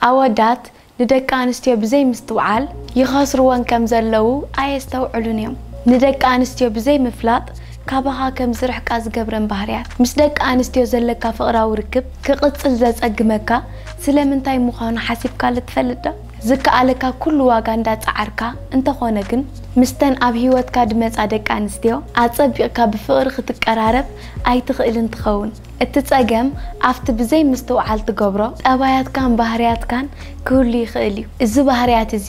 ኣወዳት ንደቂ ኣንስትዮ ብዘይ ምስትውዓል ይኸስርወን ከም ዘለዉ ኣየስተውዕሉን እዮም። ንደቂ ኣንስትዮ ብዘይ ምፍላጥ ካባኻ ከም ዝርሕቃ ዝገብረን ባህርያት፣ ምስ ደቂ ኣንስትዮ ዘለካ ፍቕራዊ ርክብ ክቕጽል ዘጸግመካ ስለምንታይ ምዃኑ ሓሲብካሉ ትፈልጥ ዶ? ዝከኣለካ ኩሉ ዋጋ እንዳጸዓርካ፣ እንተኾነ ግን ምስተን ኣብ ህይወትካ ድመጻ ደቂ ኣንስትዮ ኣጸቢቕካ ብፍቕሪ ክትቀራረብ ኣይትኽእልን ትኸውን። እቲ ጸገም ኣብቲ ብዘይ ምስትውዓል ትገብሮ ጠባያትካን ባህርያትካን ክህሉ ይኽእል እዩ። እዚ ባህርያት እዚ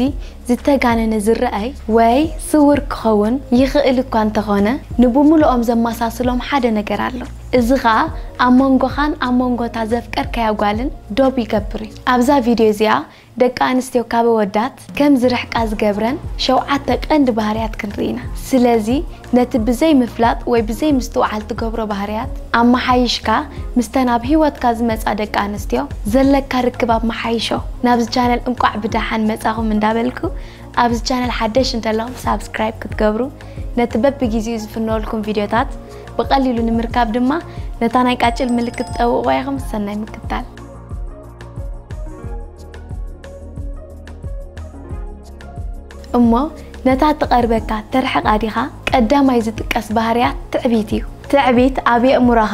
ዝተጋነነ ዝረኣይ ወይ ስውር ክኸውን ይኽእል እኳ እንተኾነ፣ ንብምልኦም ዘመሳስሎም ሓደ ነገር ኣሎ። እዚ ኸኣ ኣብ መንጎኻን ኣብ መንጎታ ዘፍቀርካያ ጓልን ዶብ ይገብር እዩ። ኣብዛ ቪድዮ እዚኣ ደቂ ኣንስትዮ ካብ ኣወዳት ከም ዝርሕቃ ዝገብረን ሸውዓተ ቀንዲ ባህርያት ክንርኢ ኢና። ስለዚ ነቲ ብዘይ ምፍላጥ ወይ ብዘይ ምስትውዓል ትገብሮ ባህርያት ኣመሓይሽካ፣ ምስተን ኣብ ህይወትካ ዝመጻ ደቂ ኣንስትዮ ዘለካ ርክብ ኣመሓይሾ። ናብዚ ቻነል እንቋዕ ብደሓን መጻኹም እንዳበልኩ፣ ኣብዚ ቻነል ሓደሽ እንተለኹም ሳብስክራይብ ክትገብሩ፣ ነቲ በብግዜኡ ዝፍነወልኩም ቪድዮታት ብቐሊሉ ንምርካብ ድማ ነታ ናይ ቃጭል ምልክት ጠውቑዋ ኢኹም። ሰናይ ምክትታል። እሞ ነታ ትቐርበካ ተርሕቓ ዲኻ? ቀዳማይ ዝጥቀስ ባህርያት ትዕቢት እዩ። ትዕቢት ኣብ የእምሮኻ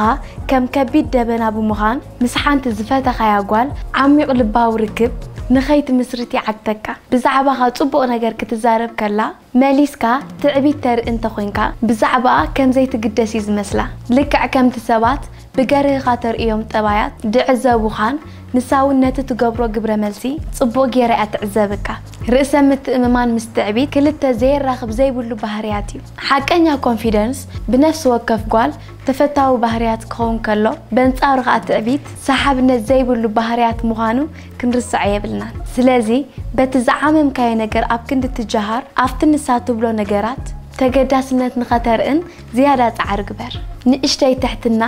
ከም ከቢድ ደበና ብምዃን፣ ምስ ሓንቲ ዝፈተኻያ ጓል ዓሚቕ ልባዊ ርክብ ንኸይትምስርት ይዓግተካ። ብዛዕባኻ ጽቡቕ ነገር ክትዛረብ ከላ፣ መሊስካ ትዕቢት ተርኢ እንተኾይንካ፣ ብዛዕባኣ ከም ዘይትግደስ እዩ ዝመስላ። ልክዕ ከምቲ ሰባት ብገርህኻ ተርእዮም ጠባያት ድዕዘቡኻን፣ ንሳ እውን ነቲ ትገብሮ ግብረ መልሲ ጽቡቕ ጌራ እያ ትዕዘበካ። ርእሰ ምትእምማን ምስ ትዕቢት ክልተ ዘየራኽብ ዘይብሉ ባህርያት እዩ። ሓቀኛ ኮንፊደንስ ብነፍሲ ወከፍ ጓል ተፈታዊ ባህርያት ክኸውን ከሎ፣ በንጻሩ ኸኣ ትዕቢት ሰሓብነት ዘይብሉ ባህርያት ምዃኑ ክንርስዖ የብልናን። ስለዚ በቲ ዝዓመምካዮ ነገር ኣብ ክንዲ ትጀሃር፣ ኣብቲ ንሳ ትብሎ ነገራት ተገዳስነት ንኸተርእን ዝያዳ ጻዕሪ ግበር። ንእሽተይ ትሕትና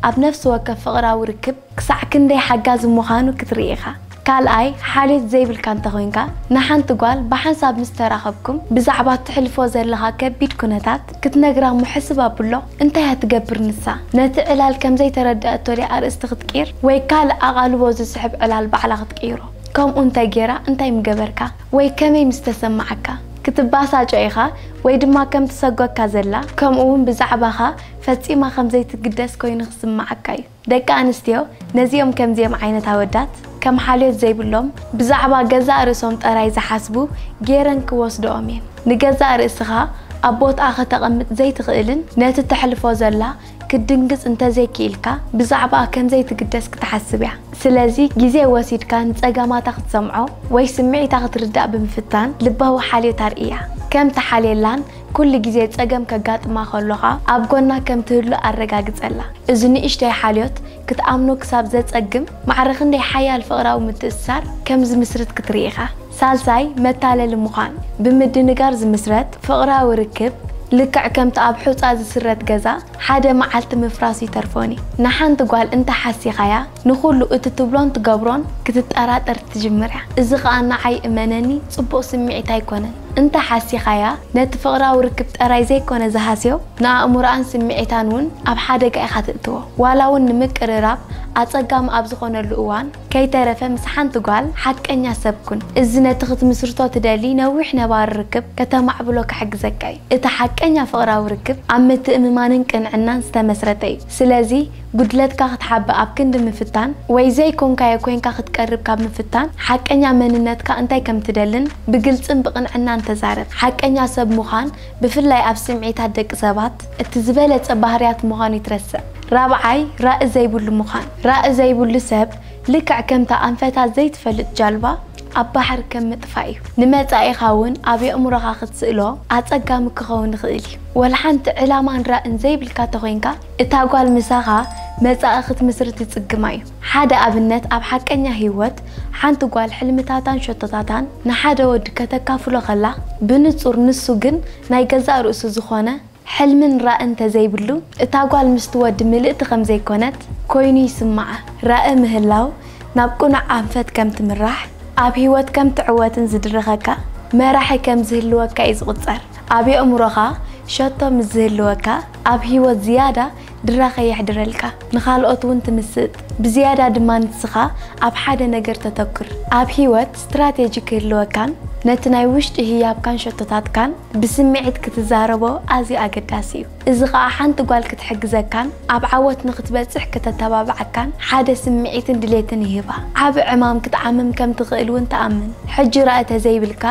ኣብ ነፍሲ ወከፍ ፍቕራዊ ርክብ ክሳዕ ክንደይ ሓጋዚ ምዃኑ ክትርኢ ኢኻ። ካልኣይ፣ ሓልዮት ዘይብልካ እንተኾይንካ፣ ንሓንቲ ጓል ብሓንሳብ ምስ ተራኸብኩም፣ ብዛዕባ እትሕልፎ ዘለኻ ከቢድ ኩነታት ክትነግራ እሞ ሕስብ ኣብሎ። እንታይ እያ ትገብር ንሳ? ነቲ ዕላል ከም ዘይተረድኣቶ ድያ ኣርእስቲ ክትቅይር? ወይ ካልእ ኣቓልቦ ዝስሕብ ዕላል ባዕላ ክትቅይሮ? ከምኡ እንተ ጌራ እንታይ ምገበርካ? ወይ ከመይ ምስ ተሰማዓካ? ክትባሳጮ ኢኻ ወይ ድማ ከም ትሰጎካ ዘላ፣ ከምኡ እውን ብዛዕባኻ ፈጺማ ከም ዘይትግደስ ኮይኑ ክስምዓካ እዩ። ደቂ ኣንስትዮ ነዚኦም ከምዚኦም ዓይነት ኣወዳት ከም ሓልዮት ዘይብሎም፣ ብዛዕባ ገዛእ ርእሶም ጥራይ ዝሓስቡ ጌረን ክወስድኦም እየን። ንገዛእ ርእስኻ ኣብ ቦትኣ ከተቐምጥ ዘይትኽእልን ነቲ ተሕልፎ ዘላ ክትድንግጽ እንተዘይክኢልካ፣ ብዛዕባኣ ከም ዘይትግደስ ክትሓስብ እያ። ስለዚ ግዜ ወሲድካ ንጸገማታ ክትሰምዖ ወይ ስምዒታ ክትርዳእ ብምፍታን ልባዊ ሓልዮት ኣርእያ። ከም ትሓልየላን ኩሉ ግዜ ጸገም ከጋጥማ ከሎኻ ኣብ ጎና ከም ትህሉ ኣረጋግጸላ። እዚ ንእሽቶይ ሓልዮት ክትኣምኖ ክሳብ ዘጸግም፣ ማዕረ ክንደይ ሓያል ፍቕራዊ ምትእስሳር ከም ዝምስርት ክትርኢ ኢኻ። ሳልሳይ፣ መታለሊ ምዃን። ብምድንጋር ዝምስረት ፍቕራዊ ርክብ፣ ልክዕ ከምቲ ኣብ ሑጻ ዝስረት ገዛ፣ ሓደ መዓልቲ ምፍራሱ ይተርፎን እዩ። ንሓንቲ ጓል እንተ ሓሲኻያ፣ ንኹሉ እቲ ትብሎን ትገብሮን ክትጠራጠር ትጅምር እያ። እዚ ኸኣ ንዓይ፣ እመነኒ፣ ጽቡቕ ስምዒት ኣይኮነን። እንተ ሓሲኻያ፣ ነቲ ፍቕራዊ ርክብ ጥራይ ዘይኮነ ዝሃስዮ፣ ንኣእምሮኣን ስምዒታን እውን ኣብ ሓደጋ ኢኻ ትእትዎ። ዋላ እውን ንምቅርራብ ኣጸጋሚ ኣብ ዝኾነሉ እዋን፣ ከይተረፈ ምስ ሓንቲ ጓል ሓቀኛ ሰብ ኩን። እዚ ነቲ ክትምስርቶ ትደሊ ነዊሕ ነባሪ ርክብ ከተማዕብሎ ክሕግዘካ እዩ። እቲ ሓቀኛ ፍቕራዊ ርክብ ኣብ ምትእምማንን ቅንዕናን ዝተመስረተ እዩ። ስለዚ፣ ጉድለትካ ክትሓብእ ኣብ ክንዲ ምፍታን ወይ ዘይኮንካዮ ኮይንካ ክትቀርብ ካብ ምፍታን፣ ሓቀኛ መንነትካ እንታይ ከም ትደልን ብግልጽን ብቕንዕናን ተዛረብ። ሓቀኛ ሰብ ምዃን፣ ብፍላይ ኣብ ስምዒታት ደቂ ሰባት፣ እቲ ዝበለጸ ባህርያት ምዃኑ ይትረስዕ። ራብዓይ፣ ራኢ ዘይብሉ ምዃን። ራኢ ዘይብሉ ሰብ ልክዕ ከምታ ኣንፈታ ዘይትፈልጥ ጃልባ ኣብ ባሕሪ ከም ምጥፋእ እዩ። ንመጻኢኻ እውን ኣብ የእምሮኻ ክትስእሎ ኣጸጋሚ ክኸውን ይኽእል እዩ። ወላ ሓንቲ ዕላማን ራእን ዘይብልካ ተኾይንካ፣ እታ ጓል ምሳኻ መጻኢ ክትምስርት ይጽግማ እዩ። ሓደ ኣብነት፣ ኣብ ሓቀኛ ህይወት ሓንቲ ጓል ሕልምታታን ሸቶታታን ንሓደ ወዲ ከተካፍሎ ከላ፣ ብንጹር ንሱ ግን ናይ ገዛእ ርእሱ ዝኾነ ሕልምን ራእን እንተዘይብሉ፣ እታ ጓል ምስቲ ወዲ ምልእቲ ከም ዘይኮነት ኮይኑ ይስምዓ። ራኢ ምህላው ናብ ቅኑዕ ኣንፈት ከም ትምራሕ፣ ኣብ ህይወት ከም ትዕወትን ዝድርኸካ መራሒ ከም ዝህልወካ እዩ ዝቑጸር። ኣብ የእምሮኻ ሸቶ ምስ ዝህልወካ፣ ኣብ ህይወት ዝያዳ ድራኸ የሕድረልካ፣ ንኻልኦት እውን ትምስጥ። ብዝያዳ ድማ ንስኻ ኣብ ሓደ ነገር ተተኩር። ኣብ ህይወት ስትራቴጂ ክህልወካን ነቲ ናይ ውሽጢ ህያብካን ሸቶታትካን ብስምዒት ክትዛረቦ ኣዝዩ ኣገዳሲ እዩ። እዚ ኸኣ ሓንቲ ጓል ክትሕግዘካን ኣብ ዓወት ንኽትበጽሕ ከተተባብዓካን ሓደ ስምዒትን ድሌትን ይህባ። ዓቢ ዕማም ክትዓምም ከም ትኽእል እውን ትኣምን። ሕጂ ራኢ ተዘይብልካ፣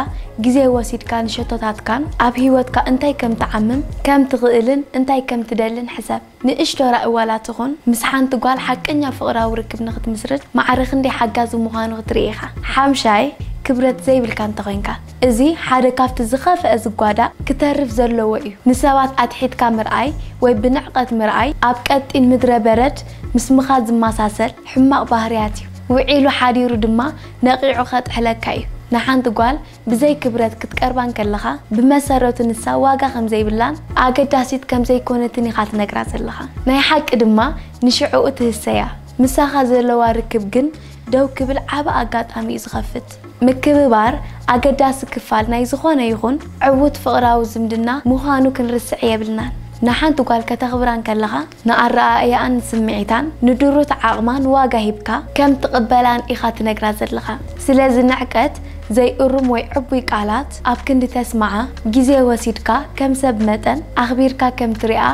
ግዜ ወሲድካ ንሸቶታትካን ኣብ ህይወትካ እንታይ ከም ትዓምም ከም ትኽእልን እንታይ ከም ትደልን ሕሰብ። ንእሽቶ ራኢ ዋላ ትኹን፣ ምስ ሓንቲ ጓል ሓቀኛ ፍቕራዊ ርክብ ንኽትምስርት ማዕረ ክንደይ ሓጋዚ ምዃኑ ክትርኢ ኢኻ። ሓምሻይ፣ ክብረት ዘይብልካ እንተኾይንካ። እዚ ሓደ ካብቲ ዝኸፍአ ዝጓዳእ ክተርፍ ዘለዎ እዩ። ንሰባት ኣትሒትካ ምርኣይ ወይ ብንዕቀት ምርኣይ ኣብ ቀጢን ምድረ በረድ ምስ ምኻድ ዝመሳሰል ሕማቕ ባህርያት እዩ። ውዒሉ ሓዲሩ ድማ ነቒዑ ከጥሕለካ እዩ። ንሓንቲ ጓል ብዘይ ክብረት ክትቀርባ እንከለኻ፣ ብመሰረቱ ንሳ ዋጋ ከም ዘይብላን ኣገዳሲት ከም ዘይኮነትን ኢኻ ትነግራ ዘለኻ። ናይ ሓቂ ድማ ንሽዕኡ ትህሰያ። ምሳኻ ዘለዋ ርክብ ግን ደው ክብል ዓቢ ኣጋጣሚ እዩ ዝኸፍት። ምክብባር ኣገዳሲ ክፋል ናይ ዝኾነ ይኹን ዕዉት ፍቕራዊ ዝምድና ምዃኑ ክንርስዕ የብልናን። ንሓንቲ ጓል ከተኽብራ እንከለኻ፣ ንኣረኣእያኣን ንስምዒታን ንድሩት ዓቕማን ዋጋ ሂብካ ከም ትቕበላን ኢኻ ትነግራ ዘለኻ። ስለዚ ንዕቀት፣ ዘይእሩም ወይ ዕቡይ ቃላት ኣብ ክንዲ ተስምዓ፣ ግዜ ወሲድካ ከም ሰብ መጠን ኣኽቢርካ ከም ትሪኣ።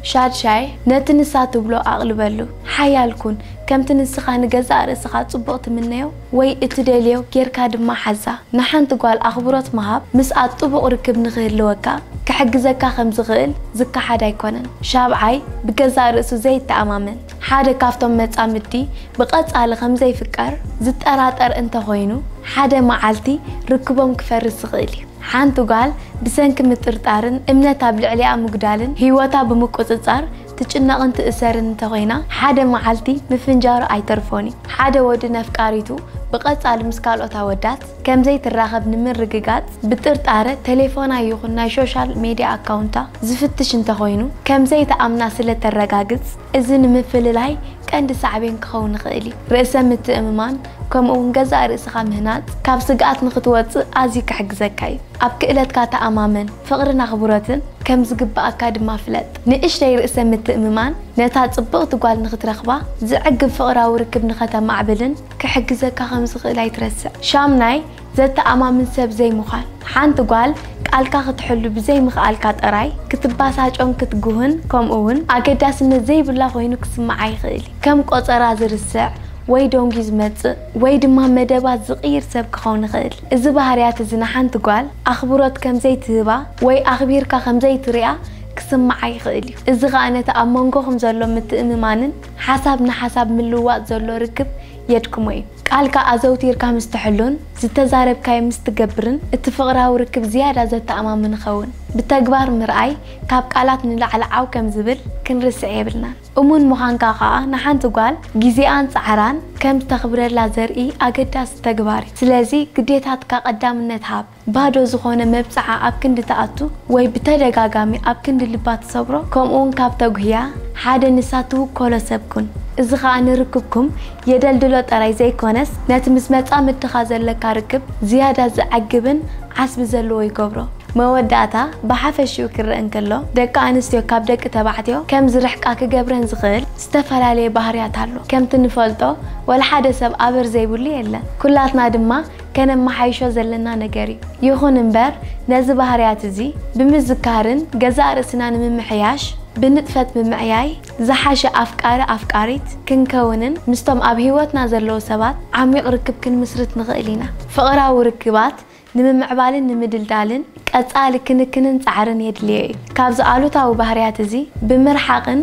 ሻድሻይ፣ ነቲ ንሳ ትብሎ ኣቕልበሉ። ሓያል ኩን፣ ከምቲ ንስኻ ንገዛእ ርእስኻ ጽቡቕ ትምነዮ ወይ እትደልዮ ጌርካ ድማ ሓዛ። ንሓንቲ ጓል ኣኽብሮት ምሃብ ምስኣ ጥቡቕ ርክብ ንኽህልወካ ክሕግዘካ ከም ዝኽእል ዝከሓድ ኣይኮነን። ሻብዓይ፣ ብገዛእ ርእሱ ዘይተኣማመን። ሓደ ካብቶም መጻምድቲ ብቐጻሊ ከም ዘይፍቀር ዝጠራጠር እንተኾይኑ፣ ሓደ መዓልቲ ርክቦም ክፈርስ ይኽእል እዩ። ሓንቲ ጓል ብሰንኪ ምጥርጣርን እምነት ኣብ ልዕሊኣ ምጉዳልን ህይወታ ብምቁጽጻር ትጭነቕን ትእሰርን እንተኾይና፣ ሓደ መዓልቲ ምፍንጃሩ ኣይተርፎን እዩ። ሓደ ወዲ ነፍቃሪቱ ብቐጻሊ ምስ ካልኦት ኣወዳት ከም ዘይትራኸብ ንምርግጋጽ ብጥርጣረ ቴሌፎና ይኹን ናይ ሶሻል ሜድያ ኣካውንታ ዝፍትሽ እንተኾይኑ፣ ከም ዘይትኣምና ስለ ተረጋግጽ፣ እዚ ንምፍልላይ ቀንዲ ሳዕቤን ክኸውን ይኽእል እዩ። ርእሰ ምትእምማን ከምኡ እውን ገዛእ ርእስኻ ምህናጽ ካብ ስግኣት ንኽትወጽእ ኣዝዩ ክሕግዘካ እዩ። ኣብ ክእለትካ ተኣማመን። ፍቕርን ኣኽብሮትን ከም ዝግብኣካ ድማ ፍለጥ። ንእሽተይ ርእሰ ምትእምማን ነታ ጽብቕቲ ጓል ንኽትረኽባ፣ ዘዕግብ ፍቕራዊ ርክብ ንኸተማዕብልን ክሕግዘካ ከም ዝኽእል ኣይትረስዕ። ሻምናይ፣ ዘተኣማምን ሰብ ዘይምዃን። ሓንቲ ጓል ቃልካ ክትሕሉ ብዘይምኽኣልካ ጥራይ ክትባሳጮን ክትጉህን፣ ከምኡ እውን ኣገዳስነት ዘይብላ ኮይኑ ክስምዓ ይኽእል እዩ። ከም ቆጸራ ዝርስዕ ወይ ደንጉዩ ዝመጽእ ወይ ድማ መደባት ዝቕይር ሰብ ክኸውን ይኽእል። እዚ ባህርያት እዚ ንሓንቲ ጓል ኣኽብሮት ከም ዘይትህባ ወይ ኣኽቢርካ ከም ዘይትሪኣ ክስምዓ ይኽእል እዩ። እዚ ኸኣ ነቲ ኣብ መንጎኹም ዘሎ ምትእምማንን ሓሳብ ንሓሳብ ምልውዋጥ ዘሎ ርክብ የድክሞ እዩ። ቃልካ ኣዘውቲርካ ምስ ትሕሉን ዝተዛረብካዮ ምስ ትገብርን፣ እቲ ፍቕራዊ ርክብ ዝያዳ ዘተኣማምን ይኸውን። ብተግባር ምርኣይ ካብ ቃላት ንላዕሊ ዓው ከም ዝብል ክንርስዕ የብልናን። እሙን ምዃንካ ኸኣ ንሓንቲ ጓል ግዜኣን ጻዕራን ከም እተኽብረላ ዘርኢ ኣገዳሲ ተግባር እዩ። ስለዚ ግዴታትካ ቀዳምነት ሃብ። ባዶ ዝኾነ መብጽዓ ኣብ ክንዲ ትኣቱ ወይ ብተደጋጋሚ ኣብ ክንዲ ልባ ትሰብሮ፣ ከምኡውን ካብ ተጉህያ ሓደ ንሳ ትውከሎ ሰብ ኩን። እዚ ኸኣ ንርክብኩም የደልድሎ ጥራይ ዘይኮነስ፣ ነቲ ምስ መጻምድትኻ ዘለካ ርክብ ዝያዳ ዘዕግብን ዓስቢ ዘለዎ ይገብሮ። መወዳእታ ብሓፈሽኡ ክረአ እንከሎ፣ ደቂ ኣንስትዮ ካብ ደቂ ተባዕትዮ ከም ዝርሕቃ ክገብረን ዝኽእል ዝተፈላለየ ባህርያት ኣሎ። ከምቲ ንፈልጦ፣ ወላ ሓደ ሰብ ኣበር ዘይብሉ የለን። ኩላትና ድማ ከነመሓይሾ ዘለና ነገር እዩ። ይኹን እምበር፣ ነዚ ባህርያት እዚ ብምዝካርን ገዛእ ርእስና ንምምሕያሽ ብንጥፈት ብምዕያይ፣ ዝሓሸ ኣፍቃሪ ኣፍቃሪት ክንከውንን ምስቶም ኣብ ህይወትና ዘለዉ ሰባት ዓሚቕ ርክብ ክንምስርት ንኽእል ኢና። ፍቕራዊ ርክባት ንምምዕባልን ንምድልዳልን ቀጻሊ ክንክንን ጻዕርን የድልዮ እዩ። ካብዚ ኣሉታዊ ባህርያት እዚ ብምርሓቕን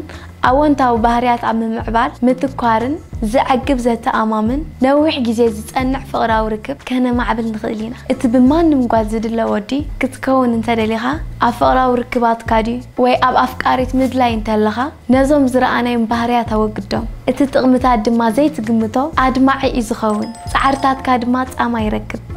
ኣወንታዊ ባህርያት ኣብ ምምዕባል ምትኳርን ዘዕግብ፣ ዘተኣማምን፣ ነዊሕ ግዜ ዝጸንዕ ፍቕራዊ ርክብ ከነማዕብል ንኽእል ኢና። እቲ ብማንም ጓል ዝድለ ወዲ ክትከውን እንተደሊኻ፣ ኣብ ፍቕራዊ ርክባትካ ድዩ ወይ ኣብ ኣፍቃሪት ምድላይ እንተለኻ፣ ነዞም ዝረኣናዮም ባህርያት ኣወግዶም። እቲ ጥቕምታት ድማ ዘይትግምቶ ኣድማዒ እዩ ዝኸውን። ጻዕርታትካ ድማ ጻማ ይረክብ።